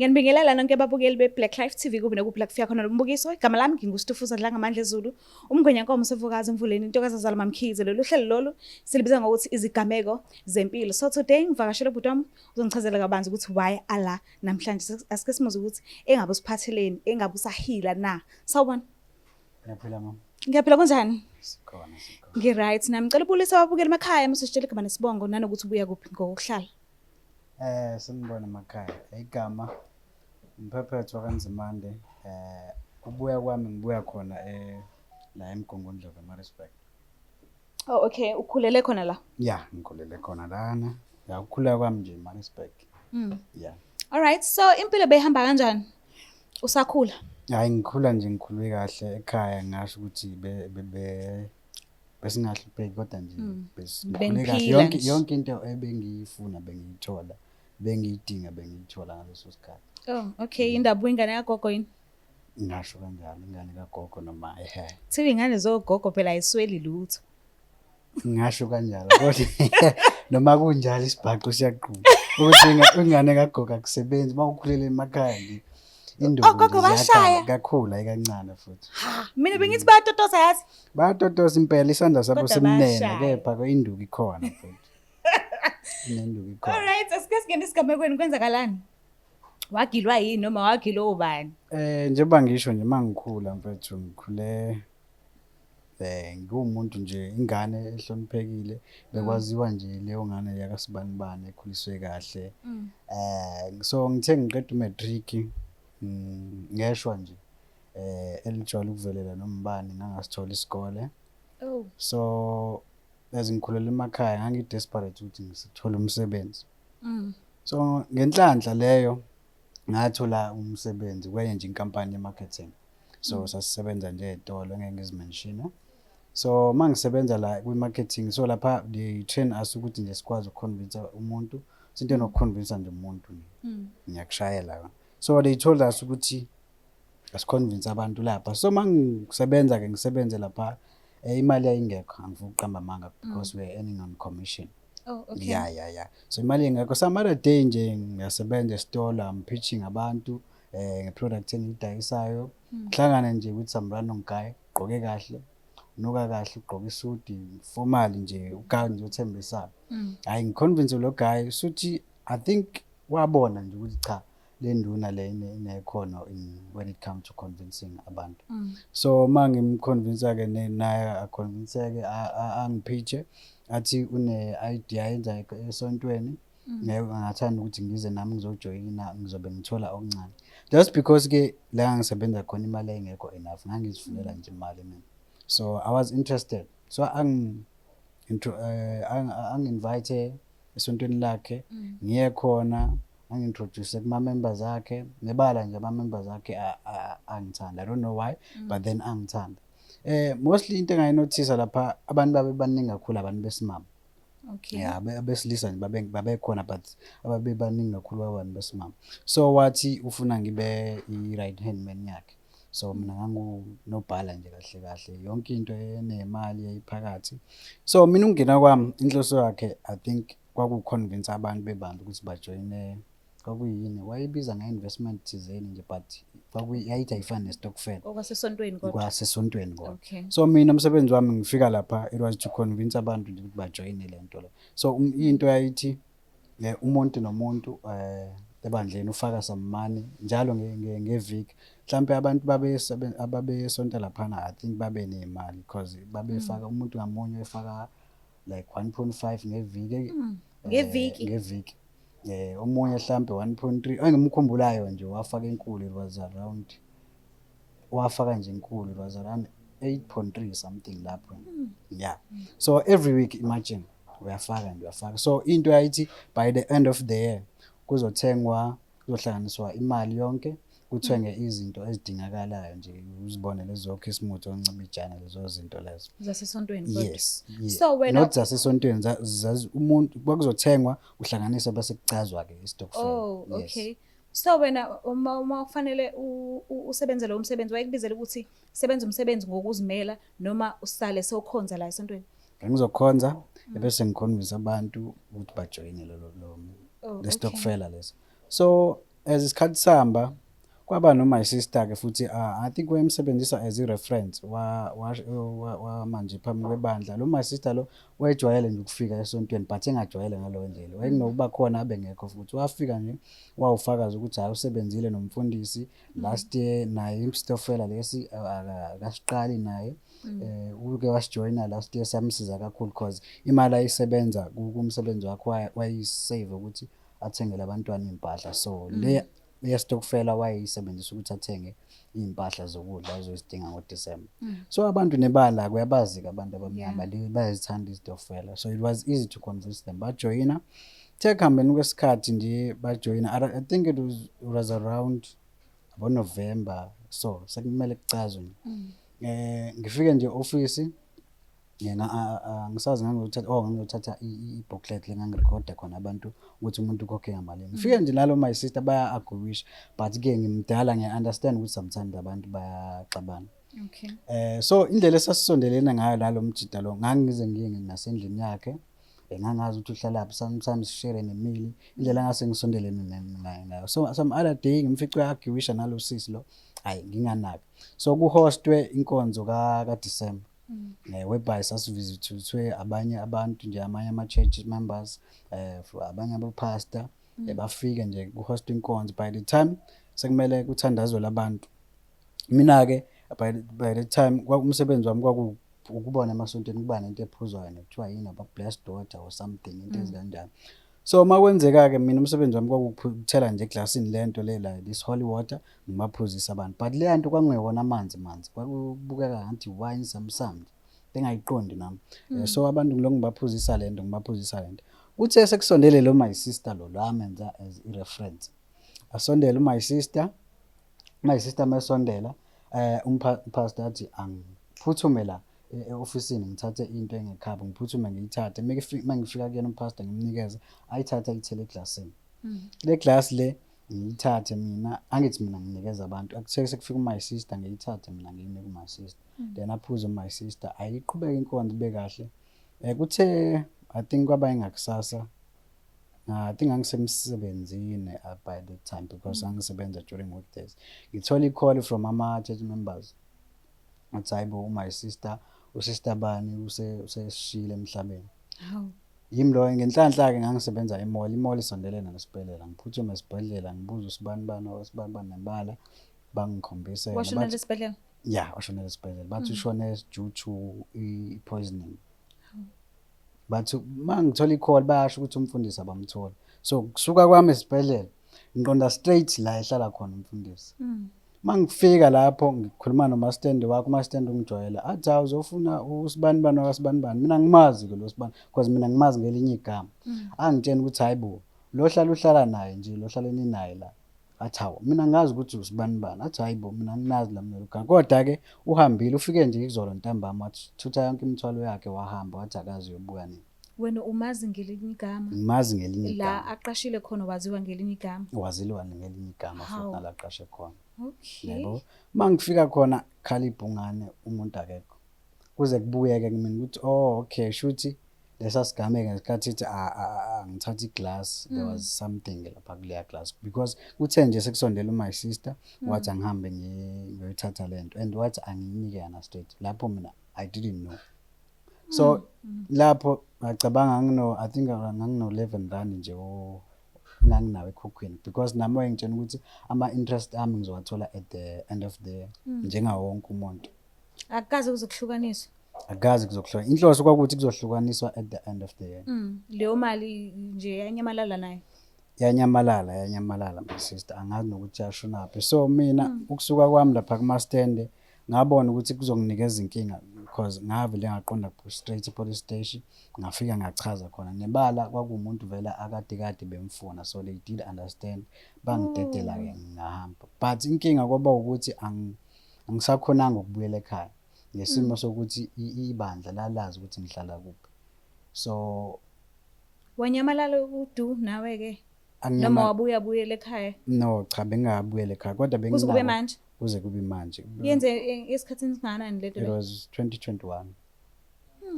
Ngiyanibingelela nonke ababukeli be-Black Life TV kuphi nokuphi la kufika khona lo mbukiso. Igama lami nginguStufuza Dlangamandla Zulu, umngwenyankomo sevukazi emvuleni, intokazi azalwa MaMkhize. Lolu hlelo lolu silibiza ngokuthi izigameko zempilo. So today ngivakashele ubhuti wami, uzongichazela kabanzi ukuthi why ala namhlanje. Asike simuze ukuthi engabe usiphatheleni, engabe usahila na. Sawubona. Ngiyaphila, mama. Ngiyaphila, kunjani? Sikhona, sikhona. Ngi-right nami. Ngicela ubulise ababukeli emakhaya mase usitshela igama nesibongo nanokuthi ubuya kuphi ngokuhlala. Sanibona emakhaya. Igama uMphephetho kaNzimande. Ubuya kwami, ngibuya khona la eMgungundlovu, eMaritzburg. Oh okay, ukhulele khona la. Yeah, ngikhulele khona lana. Ya, ukukhula kwami nje eMaritzburg. Yeah. All right, so impilo beyihamba kanjani? Usakhula? Hayi, ngikhula nje, ngikhule kahle ekhaya, ngasho ukuthi be be be besingahlupheki kodwa nje besikhule kahle. Beniphila Yonke nje. yonke into ebengiyifuna bengiyithola, bengiyidinga bengiyithola ngaleso sikhathi. Oh, okay, indaba uyingane kagogo yini? Ngasho kanjalo, ingane kagogo noma ehe. Kuthiwa ingane zogogo phela ayisweli lutho. Ngasho kanjalo, kodwa noma kunjalo isibhaxu siyaqhuma. Ukuthi ingane kagogo akusebenzi uma ukhulele emakhaya nje. Induku Ogogo nje ziyakhala bashaya. Kakhulu, ayi kancane futhi. Ha, mina bengithi bayatotosa yazi. Bayatotosa impela, isandla sabo Kodwa simnene, bayashaya. kepha ke induku ikhona futhi. Inenduku ikhona. All right, asike singene esigamekweni, kwenzakalani? Wagilwa yini noma wagilwa ubani? Njengoba ngisho nje, mangikhula mfethu, ngikhule ngiwumuntu nje, ingane ehloniphekile, bekwaziwa nje leyo ngane yakasibanibani ekhuliswe kahle. So ngithe ngiqeda umatric, ngeshwa nje elijwayele ukuvelela nombani, ngangasithola isikole. So as ngikhulela emakhaya, ngangi-desperate ukuthi ngisithole umsebenzi. So ngenhlanhla leyo ngathola umsebenzi kwenye nje inkampani ye-marketing. So sasisebenza nje ey'tolo, engeke ngizimenshine. So uma ngisebenza la kwi-marketing, so lapha they train us ukuthi nje sikwazi ukuconvince umuntu, sinto enokuconvince nje umuntu nje. Ngiyakushayela. So they told us ukuthi asiconvince abantu lapha. So uma ngisebenza-ke, ngisebenze lapha, imali yayingekho, angifuni ukuqamba amanga, because we are earning on commission. Oh, okay. Yeah. So imali ingekho. Some other day nje ngiyasebenza esitolo, I'm pitching abantu nge-product engiyidayisayo. Hlangane nje with some random guy, ugqoke kahle, unuka kahle, ugqoke isudi, formal nje, uguy nje othembisayo. Hayi, ngiconvince lo guy, suthi I think wabona nje ukuthi cha, le nduna le inekhono in when it comes to convincing abantu. So uma ngimconvince ke, naye aconvinceke, angipitche, athi une idea ayenza esontweni, ngeke ngathanda ukuthi ngize nami ngizojoyina, ngizobe ngithola okuncane, just because ke la ngisebenza khona imali ayingekho enough, ngangizifunela nje imali mina. So I was interested, so angi-invite esontweni lakhe, ngiye khona, angi-introduce kuma-members akhe. Nebala nje ama-members akhe angithanda, I don't know why, but then angithanda. Mostly into engayinothisa lapha, abantu babe baningi kakhulu abantu besimame. Yeah, abesilisa nje babekhona, but ababe baningi kakhulu abantu besimame. So wathi ufuna ngibe i-right hand man yakhe. So mina ngangunobhala nje kahle kahle, yonke into enemali yayiphakathi. So mina ukungena kwami, inhloso yakhe I think kwaku-convince abantu bebandla ukuthi bajoyine, kwakuyini wayebiza nge-investment thizeni nje, but yayithi ayifani ne-stokvel. Okwasesontweni kodwa. Kwasesontweni kodwa. Okay. So mina umsebenzi wami ngifika lapha, it was to convince abantu nje ukuthi bajoyine le nto le. So into yayithi umuntu nomuntu ebandleni ufaka some money njalo ngeviki. Mhlampe abantu ababesonta laphana, I think babe ney'mali because babefaka, umuntu ngamunye efaka like 1.5 ngeviki. Ngeviki? Ngeviki. Omunye mhlampe 1.3, engimkhumbulayo nje wafaka enkulu, it was around, wafaka nje enkulu, it was around 8.3 something lapho. Yeah. So every week, imagine, uyafaka nje, uyafaka. So into yayithi by the end of the year kuzothengwa, kuzohlanganiswa imali yonke, kuthenge izinto ezidingakalayo nje, uzibone lezo khisimusi, oncibijana, lezo zinto lezo. Zasesontweni kodwa. Yes. So wena Not zasesontweni, umuntu kwakuzothengwa, kuhlanganiswa, bese kucazwa ke istokvel. Oh, Yes. okay. So wena uma kufanele usebenze lo msebenzi, wayekubizela ukuthi sebenza umsebenzi ngokuzimela noma usale sewukhonza la esontweni? Ngizokhonza ebese ngiconvince abantu ukuthi bajoyine lo Oh, le stokfela leso. So As isikhathi sihamba, kwaba no my sister ke futhi, I think wayemsebenzisa as i-reference wa manje phambi kwebandla. Lo my sister lo wayejwayele nje ukufika esontweni, but engajwayele ngaleyo ndlela, wayekunokuba khona abe ngekho futhi. Wafika nje wawufakaza ukuthi hhayi, usebenzile nomfundisi last year naye. Istokfela lesi akasiqali naye, uke wasijoyina last year, samsiza kakhulu cause imali ayisebenza kumsebenzi wakhe wayisave ukuthi athengele abantwana iy'mpahla. So le yestokfela wayeyisebenzisa ukuthi athenge iy'mpahla zokudla azoyidinga ngoDisemba. So abantu nebala, kuyabazi-ke abantu abamnyama le bayazithanda izitokfela, so it was easy to convince them, bajoyina. Kuthe ekuhambeni kwesikhathi nje bajoyina, I think it was around abo-November, so sekumele kucazwe nje. Ngifike nje office, ngisazi ngangiyothatha, oh, ngangiyothatha i-booklet le ngangirekhoda khona abantu ukuthi umuntu ukhokhe ngamalini. Ngifike nje nalo my sister, baya-arguisha, but-ke ngimdala, ngiya-understand ukuthi sometimes abantu bayaxabana. So indlela esasisondelene ngayo lalo mjida lo, ngangize ngiye nasendlini yakhe, ngangazi ukuthi uhlalaphi, sometimes sishare nemili, indlela engase ngisondelene naye ngayo. So some other day ngimfice uya-arguisha nalo sisi lo, hhayi, nginganaki. So kuhostwe inkonzo kaDisemba, whereby sasivisithwe abanye abantu nje, amanye ama-church members, abanye abo-pastor, bafike nje kuhostwe inkonzo. By the time sekumele kuthandazwe labantu, mina-ke by the time umsebenzi wami kwaku ukubona emasontweni kuba nento ephuzwayo nekuthiwa yini, aba-blessed water or something, into ezikanjalo. So uma kwenzeka-ke, mina umsebenzi wami kwakukuthela nje eglasini lento le la, this holy water, ngibaphuzise abantu, but leya nto kwakungewona amanzi manzi, kwakubukeka ngathi wine some bengayiqondi nami. So abantu ngilokhu ngibaphuzisa lento, ngibaphuzisa lento. Kuthe sekusondele lo my sister lo amenza as i-reference, asondele my sister, my sister mesondela, umpastor athi angiphuthume la e-ofisini ngithathe into engekhaba, ngiphuthume ngiyithathe. Mangifika kuyena umpastor, ngimnikeze, ayithathe ayithele eglasini. Le glass le ngiyithathe mina, angithi mina nginikeza abantu, akuthe sekufika my sister, ngiyithathe mina ngiyinike my sister, then aphuze my sister, ayiqhubeke inkonzo ibe kahle. Kuthe I think kwaba ingakusasa, I think ngangisemsebenzini by that time because ngangisebenza during weekdays, ngithola i-call from ama-church members, athi hayi bo, my sister, usister bani usesishiyile emhlabeni. Hawu. Yimi lo, ngenhlanhla-ke ngangisebenza e-mall, i-mall isondelene nesibhedlela. Ngiphuthume esibhedlela, ngibuza usibani bani usibani bani nembala, bangikhombise yena. Washonela esibhedlela? Ya, washonela esibhedlela. Bathi ushone due to i-poisoning. Bathi uma ngithola i-call, bayasho ukuthi umfundisi abamtholi. So kusuka kwami esibhedlela ngiqonda straight la ehlala khona umfundisi. Uma ngifika lapho, ngikhuluma nomastende wakho, umastende ungijwayele, athi hawu, uzofuna usibani bani wakasibani bani. Mina ngimazi-ke lo sibani because mina ngimazi ngelinye igama. Angitshena ukuthi hayi bo, lo hlala uhlala naye nje, lo hlala ninaye la. Athi hawu, mina ngazi ukuthi usibani bani. Athi hayi bo, mina nginazi la mina igama, kodwa-ke uhambile, ufike nje izolo ntambama, wathutha yonke imithwalo yakhe wahamba, wathi akazi uyobuya nini. Wena umazi ngelinye igama? Ngimazi ngelinye La igama. aqashile khona waziwa ngelinye igama? Waziwa ngelinye igama futhi. Hawu. Nala aqashe khona. Yabo, uma ngifika khona khala ibhungane, umuntu akekho, kuze kubuyeke kumina ukuthi oh okay, shuthi lesa sigameko ngesikhathi ithi ngithatha iglass, there was something lapha kuleya glass, because kuthe nje sekusondela my sister, wathi angihambe ngiyoyithatha lento and wathi angiyinike yena straight lapho. Mina I didn't know. So lapho ngacabanga ngino, I think ngangino 11 rand nje nganginawo ekhukhwini, because nami wayengitshela ukuthi ama-interest ami ngizowathola at the end of the njengawo wonke umuntu. Akukaze kuze kuhlukaniswe? Akazi kuzokuhluka, inhloso kwakuthi kuzohlukaniswa at the end of the year. Leyo mali nje yanyamalala nayo? Yanyamalala, yanyamalala my sister, angazi nokuthi yashonaphi. So mina ukusuka kwami lapha kumastende, ngabona ukuthi kuzonginikeza inkinga because ngavele ngaqonda straight e-police station, ngafika ngachaza khona. Nebala kwakuwumuntu vele akade kade bemfuna, so they did understand, bangidedela-ke ngahamba. But inkinga kwaba ukuthi angisakhonanga ukubuyela ekhaya ngesimo sokuthi ibandla lalazi ukuthi ngihlala kuphi, so Wanyamalala udu nawe-ke noma wabuya buyela ekhaya? No, cha, bengingabuyela ekhaya kodwa Kuze kube manje? Kuze kube manje. Yenze esikhathini singakanani lento? It was 2021,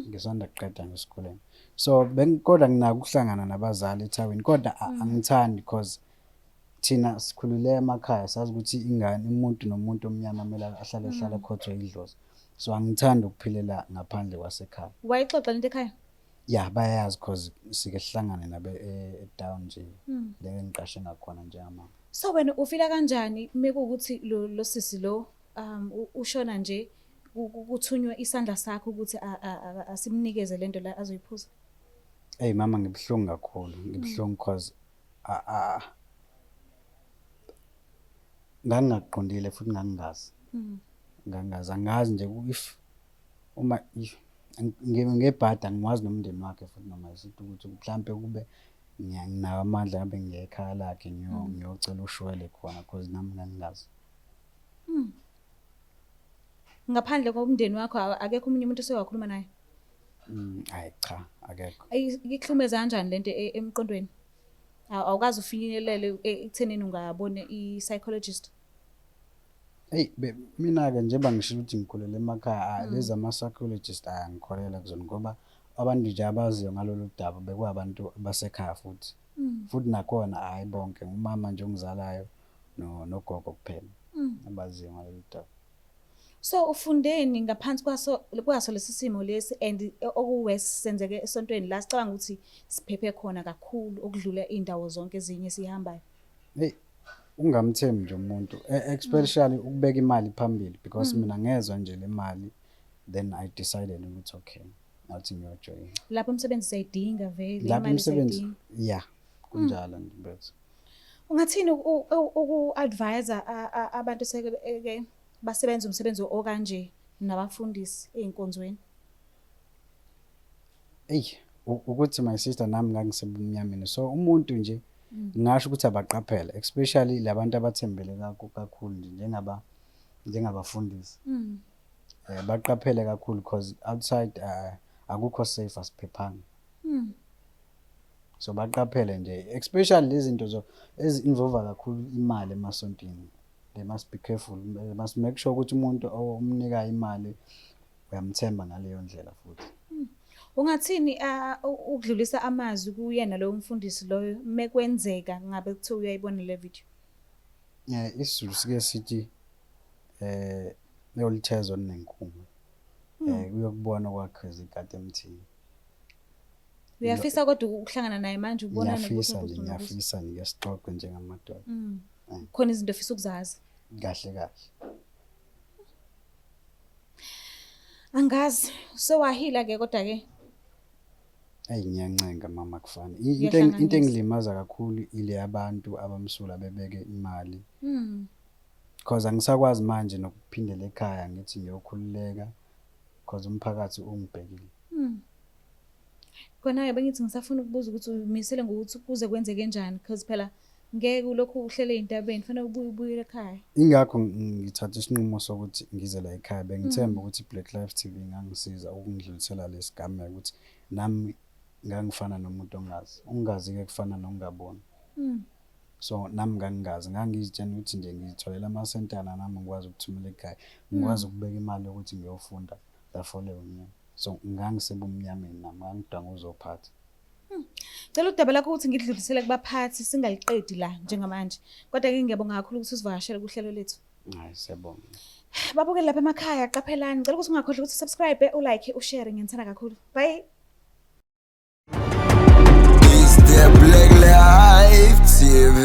ngisanda kuqeda ngesikoleni. So kodwa nginako ukuhlangana nabazali ethawini, kodwa angithandi because Thina sikhulule emakhaya, sazi ukuthi ingane, umuntu nomuntu omnyama kumele ahlale ehlale ekhothwe idlozi. So angithandi ukuphilela ngaphandle kwasekhaya. Wayixoxa lento ekhaya? Ya, bayayazi cause sike sihlangane nabe e-down nje le engiqashe ngakhona njengamanje. So wena ufila kanjani mekuwukuthi lo sisi lo ushona nje, kuthunywe isandla sakho ukuthi asimnikeze lento la azoyiphuza? Eyi mama, ngibuhlungu kakhulu, ngibuhlungu cause ngangingakuqondile futhi ngangingazi. Ngangingazi, angazi nje if uma if ngebhadi angiwazi nomndeni wakhe futhi, noma isithi ukuthi mhlampe kube nginawo amandla ngabe ngiya ekhaya lakhe ngiyocela ushwele khona, cause nami ngangingazi. Ngaphandle komndeni wakho, akekho omunye umuntu osewakhuluma naye? Hhayi cha, akekho. Ikuhlumeza kanjani lento emqondweni? Awukaze ufinyelele ekuthenini ungabona i-psychologist? Eyi mina-ke njengoba ngisho ukuthi ngikhulele emakhaya, lezi ama-psychologist angikholelwa kuzona, ngoba abantu nje abaziyo ngalolu daba bekuwabantu basekhaya futhi. Futhi nakhona hhayi bonke, umama nje ongizalayo nogogo kuphela abaziyo ngalolu daba. So ufundeni ngaphansi kwaso lesi simo lesi, and oku-worse senzeke esontweni la sicabanga ukuthi siphephe khona kakhulu okudlula iy'ndawo zonke ezinye esiyihambayo? Eyi, ungamthembi nje umuntu, especially ukubeka imali phambili, because mina ngezwa nje le mali, then I decided ukuthi okay, ngathi ngiyojoyina. Lapho umsebenzi siyayidinga vele. Lapho imali imisebenzi siyayidinga. Ya, kunjalo nje mfethu. Ungathini uku-advise abantu seke basebenza umsebenzi okanje nabafundisi ey'nkonzweni? Eyi, ukuthi my sister, nami ngangisebumnyameni, so umuntu nje ngingasho ukuthi abaqaphele, especially labantu abathembele kakhulu nje njengabafundisi. Baqaphele kakhulu because outside akukho safe, asiphephanga. So baqaphele nje, especially lezi zinto ezi-involve kakhulu imali emasontweni. They must be careful, they must make sure ukuthi umuntu omnika imali uyamthemba ngaleyo ndlela futhi. Ungathini ukudlulisa amazwi kuyena loyo mfundisi loyo, mekwenzeka ngabe kuthiwa uyayibona le video? IsiZulu sike sithi eyolitheza olunenkume. Uyokubona okwakhweza ikati emthini. Uyafisa kodwa ukuhlangana naye manje, ubonane Ngiyafisa buso nje, buso nobuso? Ngiyafisa nje sixoxe njengamadoda. Khona izinto ofisa ukuzazi. Kahle kahle. Angazi, sewahila ke kodwa ke. Eyi, ngiyancenga mama, kufana. Into Uyahlanganisa. engilimaza kakhulu ile yabantu abamsulwa bebeke imali. Because angisakwazi manje nokuphindela ekhaya ngithi ngiyokhululeka, because umphakathi ungibhekile. Kona-ke bengithi ngisafuna ukubuza ukuthi umisele ngokuthi kuze kwenzeke njani, because phela ngeke ulokhu uhlele ey'ntabeni, kufanele ubuye ubuyele ekhaya. Ingakho ngithatha isinqumo sokuthi ngize la ekhaya. Bengithemba ukuthi i-Black Life TV ingangisiza ukungidlulisela lesi gameko, ukuthi nami ngangifana nomuntu ongazi. Ukungazi-ke kufana nokungaboni. So nami ngangingazi, ngangizitshela ukuthi nje ngizitholela amasentana nami ngikwazi ukuthumela ekhaya, ngikwazi ukubeka imali yokuthi ngiyofunda the following year. So ngangisebumnyameni nami, ngangidanga uzophatha. Cela udaba lakho ukuthi ngidlulisele kubaphathi, singaliqedi la njengamanje. Kodwa-ke ngiyabonga kakhulu ukuthi usivakashele kuhlelo lethu. Hayi, siyabonga. Babukeli lapha emakhaya, qaphelani. Ngicela ukuthi ungakhohlwa ukuthi subscribe, ulike, ushare. Ngiyanithanda kakhulu. Bye. It's the Black Life TV.